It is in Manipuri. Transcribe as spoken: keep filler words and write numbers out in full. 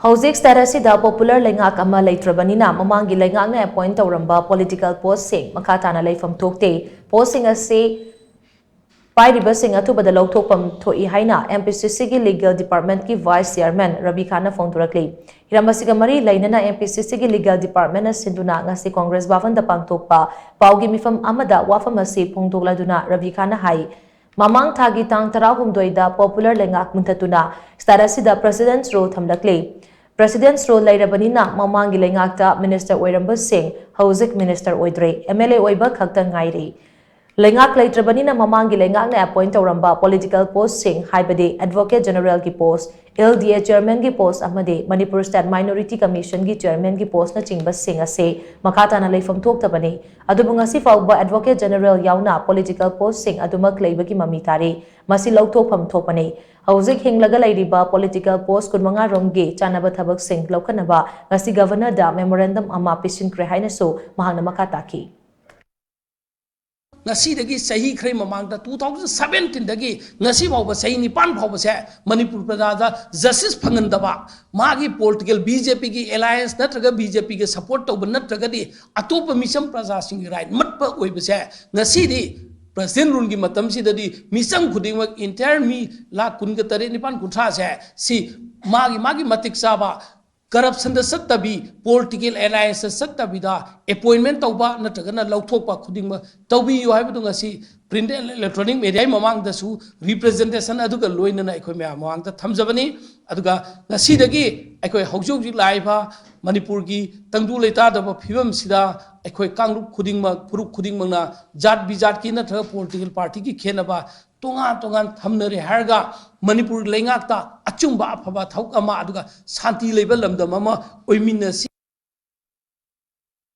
ꯍꯧꯖꯤꯛ state ꯑꯁꯤꯗ popular ꯂꯩꯉꯥꯛ ꯑꯃ ꯂꯩꯇ꯭ꯔꯕꯅꯤꯅ ꯃꯃꯥꯡꯒꯤ ꯂꯩꯉꯥꯛꯅ appoint ꯇꯧꯔꯝꯕ political postꯁꯤꯡ ꯃꯈꯥ ꯇꯥꯅ ꯂꯩꯐꯝ ꯊꯣꯛꯇꯦ꯫ Postꯁꯤꯡ ꯑꯁꯤ ꯄꯥꯏꯔꯤꯕꯁꯤꯡ ꯑꯊꯨꯕꯗ ꯂꯧꯊꯣꯛꯐꯝ ꯊꯣꯛꯏ ꯍꯥꯏꯅ MPCCꯒꯤ legal departmentꯀꯤ vice chairman ꯔꯕꯤ ꯈꯥꯟꯅ ꯐꯣꯡꯗꯣꯔꯛꯂꯤ꯫ ꯍꯤꯔꯝ ꯑꯁꯤꯒ ꯃꯔꯤ ꯂꯩꯅꯅ MPCCꯒꯤ legal departmentꯅ ꯁꯤꯟꯗꯨꯅ ꯉꯁꯤ Congress ꯚꯕꯟꯗ ꯄꯥꯡꯊꯣꯛꯄ ꯄꯥꯎꯒꯤ ꯃꯤꯐꯝ ꯑꯃꯗ ꯋꯥꯐꯝ ꯑꯁꯤ ꯐꯣꯡꯗꯣꯛꯂꯗꯨꯅ ꯔꯕꯤ ꯈꯥꯟꯅ ꯍꯥꯏ, ꯃꯃꯥꯡ ꯊꯥꯒꯤ ꯇꯥꯡ ꯇꯔꯥꯍꯨꯝꯗꯣꯏꯗ popular ꯂꯩꯉꯥꯛ ꯃꯨꯟꯊꯠꯇꯨꯅ state ꯑꯁꯤꯗ President's Rule ꯊꯝꯂꯛꯂꯤ꯫ President's Rule ꯂꯩꯔꯕꯅꯤꯅ ꯃꯃꯥꯡꯒꯤ ꯂꯩꯉꯥꯛꯇ minister ꯑꯣꯏꯔꯝꯕꯁꯤꯡ ꯍꯧꯖꯤꯛ minister ꯑꯣꯏꯗ꯭ꯔꯦ, MLA ꯑꯣꯏꯕ ꯈꯛꯇ ꯉꯥꯏꯔꯦ꯫ ꯂꯩꯉꯥꯛ ꯂꯩꯇ꯭ꯔꯕꯅꯤꯅ ꯃꯃꯥꯡꯒꯤ ꯂꯩꯉꯥꯛꯅ appoint ꯇꯧꯔꯝꯕ political postꯁꯤꯡ, ꯍꯥꯏꯕꯗꯤ Advocate Generalꯒꯤ post, LDA chairmanꯒꯤ post ꯑꯃꯗꯤ Manipur State Minority Commissionꯒꯤ chairmanꯒꯤ postꯅꯆꯤꯡꯕꯁꯤꯡ ꯑꯁꯤ ꯃꯈꯥ ꯇꯥꯅ ꯂꯩꯐꯝ ꯊꯣꯛꯇꯕꯅꯤ꯫ ꯑꯗꯨꯕꯨ ꯉꯁꯤ ꯐꯥꯎꯕ Advocate General ꯌꯥꯎꯅ political postꯁꯤꯡ ꯑꯗꯨꯃꯛ ꯂꯩꯕꯒꯤ ꯃꯃꯤ ꯇꯥꯔꯤ꯫ ꯃꯁꯤ ꯂꯧꯊꯣꯛꯐꯝ ꯊꯣꯛꯄꯅꯤ꯫ ꯍꯧꯖꯤꯛ ꯍꯤꯡꯂꯒ ꯂꯩꯔꯤꯕ political post ꯀꯨꯟꯃꯉꯥ ꯔꯣꯝꯒꯤ ꯆꯥꯅꯕ ꯊꯕꯛꯁꯤꯡ ꯂꯧꯈꯠꯅꯕ ꯉꯁꯤ Governorꯗ memorandum ꯑꯃ ꯄꯤꯁꯤꯟꯈ꯭ꯔꯦ ꯍꯥꯏꯅꯁꯨ ꯃꯍꯥꯛꯅ ꯃꯈꯥ ꯇꯥꯈꯤ꯫ ꯉꯁꯤꯗꯒꯤ ꯆꯍꯤ ꯈꯔ ꯃꯃꯥꯡꯗ, two thousand seventeenꯗꯒꯤ ꯉꯁꯤ ꯐꯥꯎꯕ, ꯆꯍꯤ ꯅꯤꯄꯥꯟ ꯐꯥꯎꯕꯁꯦ ꯃꯅꯤꯄꯨꯔ ꯄ꯭ꯔꯖꯥꯗ justice ꯐꯪꯍꯟꯗꯕ, ꯃꯥꯒꯤ political BJPꯒꯤ alliance ꯅꯠꯇ꯭ꯔꯒ BJPꯒ support ꯇꯧꯕ ꯅꯠꯇ꯭ꯔꯒꯗꯤ ꯑꯇꯣꯞꯄ ꯃꯤꯆꯝ ꯄ꯭ꯔꯖꯥꯁꯤꯡꯒꯤ right ꯃꯠꯄ ꯑꯣꯏꯕꯁꯦ, ꯉꯁꯤꯗꯤ President Ruleꯒꯤ ꯃꯇꯝꯁꯤꯗꯗꯤ ꯃꯤꯆꯝ ꯈꯨꯗꯤꯡꯃꯛ, entire ꯃꯤ ꯂꯥꯈ ꯀꯨꯟꯒ ꯇꯔꯦꯠ, ꯅꯤꯄꯥꯟ, ꯀꯨꯟꯊ꯭ꯔꯥꯁꯦ, ꯁꯤ ꯃꯥꯒꯤ ꯃꯥꯒꯤ ꯃꯇꯤꯛ ꯆꯥꯕ, corruptionꯗ ꯆꯠꯇꯕꯤ, political allianceꯇ ꯆꯠꯇꯕꯤꯗ appointment ꯇꯧꯕ ꯅꯠꯇ꯭ꯔꯒꯅ ꯂꯧꯊꯣꯛꯄ ꯈꯨꯗꯤꯡꯃꯛ ꯇꯧꯕꯤꯌꯨ ꯍꯥꯏꯕꯗꯨ ꯉꯁꯤ print and electronic mediaꯒꯤ ꯃꯃꯥꯡꯗꯁꯨ representation ꯑꯗꯨꯒ ꯂꯣꯏꯅꯅ ꯑꯩꯈꯣꯏ ꯃꯌꯥꯝ ꯃꯃꯥꯡꯗ ꯊꯝꯖꯕꯅꯤ꯫ ꯑꯗꯨꯒ ꯉꯁꯤꯗꯒꯤ ꯑꯩꯈꯣꯏ ꯍꯧꯖꯤꯛ ꯍꯧꯖꯤꯛ ꯂꯥꯛꯏꯕ ꯃꯅꯤꯄꯨꯔꯒꯤ ꯇꯪꯗꯨ ꯂꯩꯇꯥꯗꯕ ꯐꯤꯕꯝꯁꯤꯗ ꯑꯩꯈꯣꯏ ꯀꯥꯡꯂꯨꯞ ꯈꯨꯗꯤꯡꯃꯛ, ꯐꯨꯔꯨꯞ ꯈꯨꯗꯤꯡꯃꯛꯅ ꯖꯥꯠ ꯕꯤꯖꯥꯠꯀꯤ ꯅꯠꯇ꯭ꯔꯒ political partyꯒꯤ ꯈꯦꯠꯅꯕ ꯇꯣꯉꯥꯟ ꯇꯣꯉꯥꯟ ꯊꯝꯅꯔꯦ ꯍꯥꯏꯔꯒ ꯃꯅꯤꯄꯨꯔ ꯂꯩꯉꯥꯛꯇ ꯑꯆꯨꯝꯕ ꯑꯐꯕ ꯊꯕꯛ ꯑꯃ, ꯑꯗꯨꯒ ꯁꯥꯟꯇꯤ ꯂꯩꯕ ꯂꯝꯗꯝ ꯑꯃ ꯑꯣꯏꯃꯤꯟꯅꯁꯤ꯫